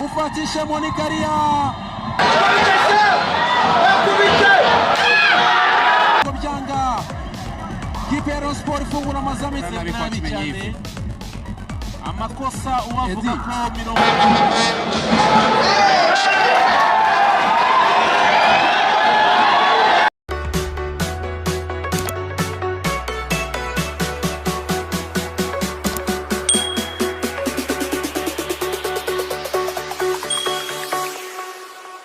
Ufatishe Monikariya byanga. Kipe ya Rayon Sport ifungura amazamu Nabi kwa nabi Kimenyi cyane. Yves. Amakosa uwavuga Eddie. ko 40.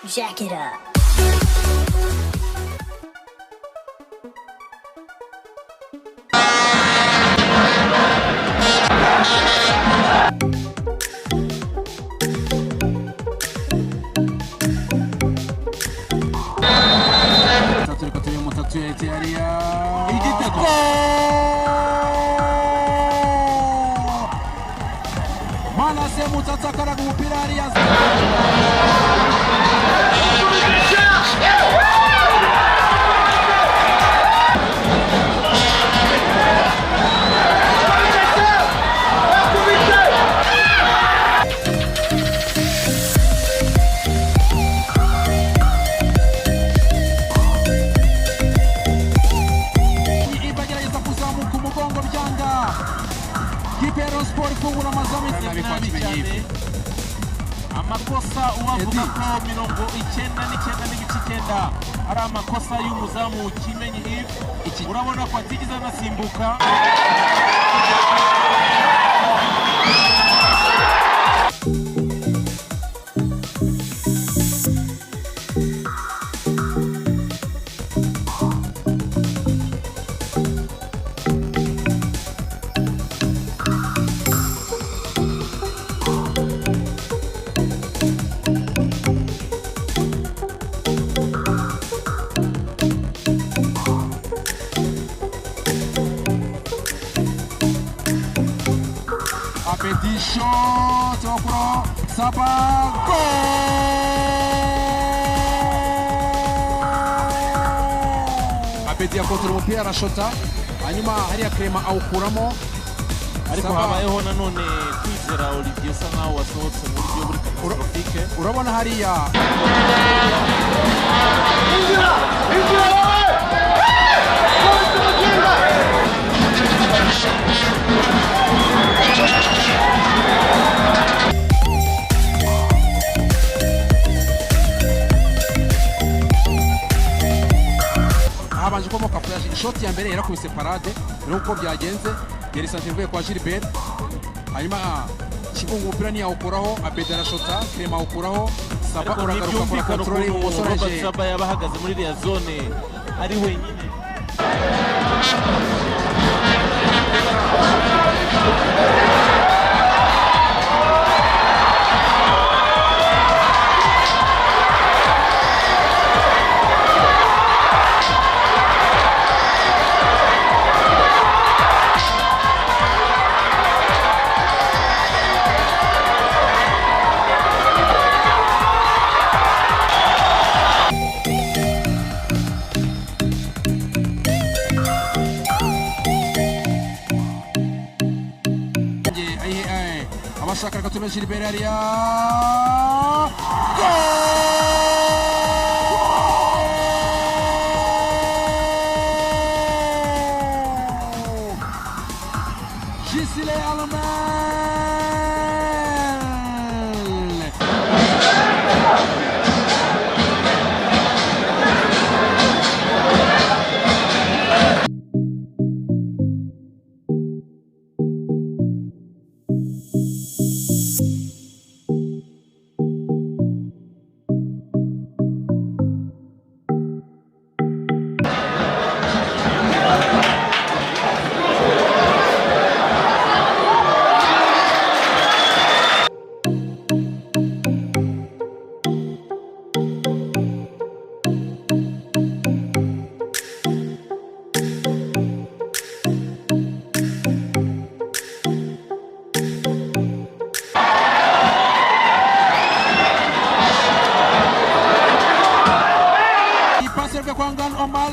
Jack it up. Tatu, reka turebe Mutatu yahita hariya. Igitego. Manase Mutatu akaraga umupira hariya. Iba agerageza kuzamuka umugongo byanga. Kipe ya Rayon Sport ifungura amazamu. Nabi kwa Nabi Kimenyi cyane. Yves. Amakosa uwavuga Eddie. ko 99.9 ari amakosa y'umuzamu Kimenyi Yves. Urabona ko atigeze anasimbuka. Abedi shot wakuro Saba, goal! Abedi yakotora umupira arashota, hanyuma hariya Clement awukuramo. Ariko Saba. habayeho nanone Kwizera Olivier usa nkaho wasohotse mu buryo buri catastrophique. Urabona hariya. Injira! Injira wowe! Kubita umuginga! Habanje ukomoka flash, ishoti ya mbere yarakubise parade. Rero uko byagenze, yari santé ivuye kwa Gilbert, hanyuma Kibungo umupira ntiyawukuraho, Abedi arashota, Clement awukuraho, Saba Ariko uragaruka akora ntibyumvikana control ukuntu y'ibumoso Robert aje. Saba yaba ahagaze muri iriya zone ari wenyine. Abashaka, reka turebe Gilbert hariya. Goal! Gisile Alamel! Ipasi yavuye kwa Ngan Omal,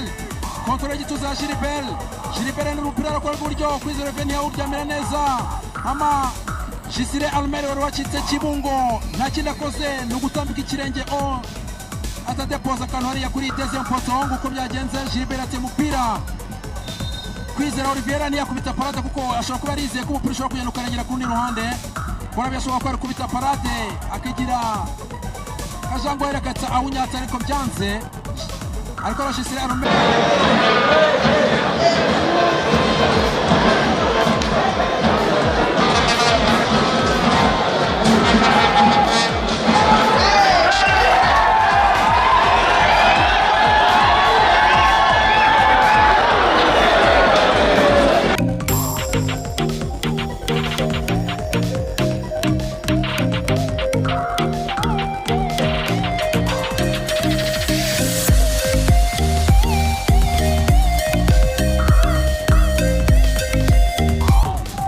contrôle y'igituza ya Gilbert. Gilbert n'umupira arakora iburyo, Kwizera Veni yawuryamira neza ama. Shisire Almere wari wacitse Kibungo, nta kindi akoze ni ugutambika ikirenge o atadepoza akantu hariya kuri deuxième poteau. Nguko byagenze. Gilbert ateye umupira, Kwizera Olivier ntiyakubita parade kuko ashobora kuba yarizeye ko umupira ushobora kugenda ukarengera ku rundi ruhande. Kora byashoboka ko ari kubita parade akigira Kajangwa yerekatsa awunyatsa, ariko byanze, ariko arashisire Almere.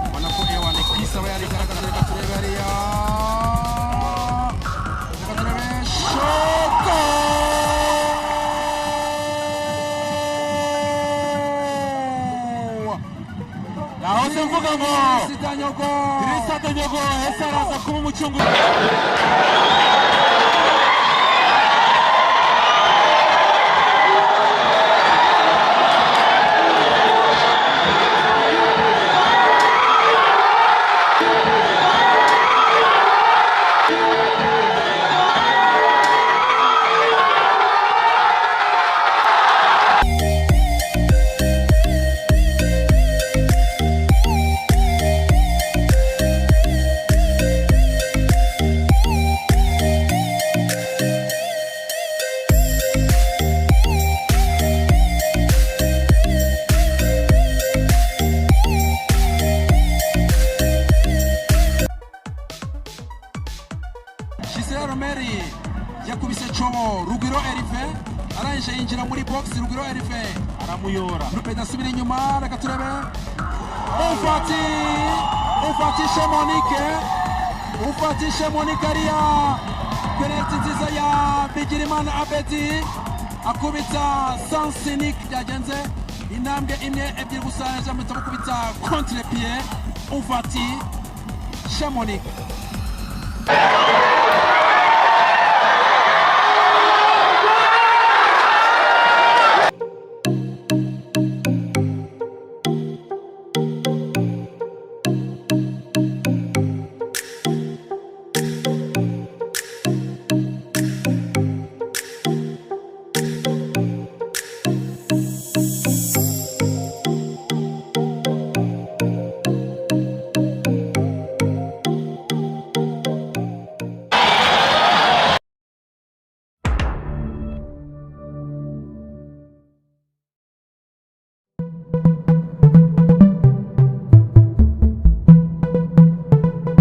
Ubona ko ewane Chris aba yarigaragaje. Reka turebe hariya, reka turebe shoto. Nahoze mvuga ngo Sitanyogo. Idrissa Danyogo ese araza kuba umucunguzi. Gisele Romeri yakubise Cobo Rugwiro Erive, arangije yinjira muri box. Rugwiro Erive aramuyora. Rupenda asubira inyuma. Reka turebe ufati, ufatishe Monique, ufatishe Monique ariya penaliti nziza ya Bigirimana Abedi akubita Sansinik. Byagenze intambwe imwe, ebyiri gusa, yamuhita amukubita contre pied. Ufati Monique.